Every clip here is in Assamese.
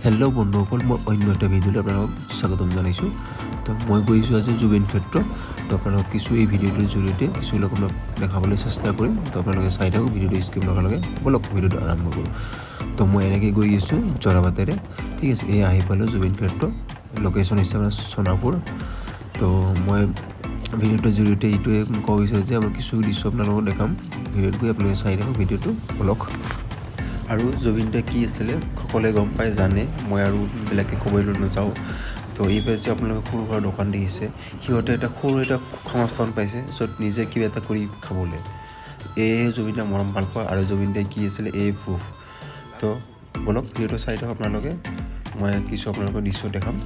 হেল্ল' বন্ধুসকল, মই অন্য এটা ভিডিঅ'লৈ আপোনালোকক স্বাগতম জনাইছোঁ। তো মই গৈছোঁ আজি জুবিন ক্ষেত্ৰ। তো আপোনালোকক কিছু এই ভিডিঅ'টোৰ জৰিয়তে কিছু লোক আপোনাক দেখাবলৈ চেষ্টা কৰিম। তো আপোনালোকে চাই থাকক ভিডিঅ'টো স্কিপ নকৰাকৈ। ব'লক, ভিডিঅ'টো আৰম্ভ কৰোঁ। তো মই এনেকৈ গৈ আছোঁ জৰাবাটেৰে, ঠিক আছে। এই আহি পালোঁ জুবিন ক্ষেত্ৰ। লোকেশ্যন হৈছে আপোনাৰ সোণাপুৰ। তো মই ভিডিঅ'টোৰ জৰিয়তে এইটোৱে ক'ব বিচাৰোঁ যে মই কিছু দৃশ্য আপোনালোকক দেখাম ভিডিঅ'ত গৈ। আপোনালোকে চাই থাকক ভিডিঅ'টো, ব'লক। আৰু জুবিন দা কি আছিলে সকলোৱে গম পাই, জানে, মই আৰু বেলেগকৈ ক'বলৈ নাযাওঁ। তো এইবাৰ যে আপোনালোকে সৰু সুৰা দোকান দেখিছে, সিহঁতে এটা সৰু এটা সংস্থান পাইছে য'ত নিজে কিবা এটা কৰি খাবলৈ। এয়ে জুবিন দাৰ মৰম ভাল পোৱা আৰু জুবিন দাই কি আছিলে এই প্ৰুফ। তো ব'লক, ভিডিঅ'টো চাই থাকক আপোনালোকে, মই কিছু আপোনালোকৰ দৃশ্য দেখাম।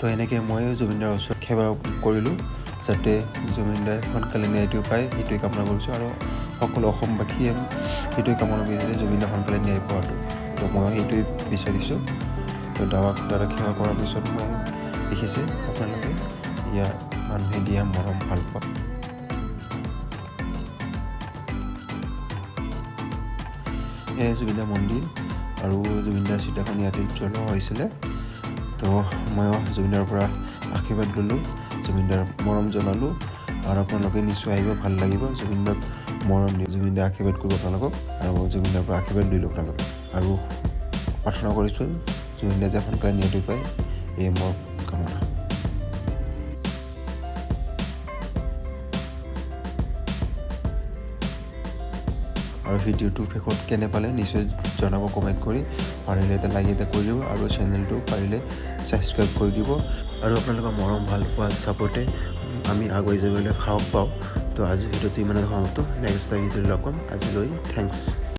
তো এনেকৈ মই জুবিনদাৰ ওচৰত সেৱা কৰিলোঁ, যাতে জুবিনদাই সোনকালে ন্যায়টো পায়, সেইটোৱে কামনা কৰিছোঁ। আৰু সকলো অসমবাসীয়ে সেইটোৱে কামনা কৰিছে যে জুবিনদাই সোনকালে ন্যায় পোৱাটো। তো মই সেইটোৱে বিচাৰিছোঁ। তো দাদাক সেৱা কৰাৰ পিছত মই দেখিছে আপোনালোকে ইয়াৰ মানুহে দিয়া মৰম ভাল পোৱা। এয়া জুবিনদাৰ মন্দিৰ আৰু জুবিনদাৰ চিতাখন ইয়াতে জ্বলোৱা হৈছিলে। তো ময়ো জুবিনদাৰ পৰা আশীৰ্বাদ ল'লোঁ, জুবিনদাৰ মৰম জনালোঁ। আৰু আপোনালোকে নিশ্চয় আহিব, ভাল লাগিব। জুবিনদাক মৰম দি জুবিনদাই আশীৰ্বাদ কৰিব আপোনালোকক আৰু জুবিনদাৰ পৰা আশীৰ্বাদ দিলোঁ আপোনালোকে। আৰু প্ৰাৰ্থনা কৰিছোঁ, জুবিনদাই যে সোনকালে ন্যায়টো পায়, এই মোৰ কামনা। আৰু ভিডিঅ'টো শেষত কেনে পালে নিশ্চয় জনাব কমেণ্ট কৰি। পাৰিলে এটা লাইক এটা কৰি দিব আৰু চেনেলটো পাৰিলে ছাবস্ক্ৰাইব কৰি দিব। আৰু আপোনালোকৰ মৰম ভাল পোৱা ছাপৰ্টে আমি আগুৱাই যাবলৈ সাহস পাওঁ। তো আজিৰ ভিডিঅ'টো ইমানে সমাপ্ত। নেক্সট ভিডিঅ'ত লগ পাম। আজিলৈ thanks.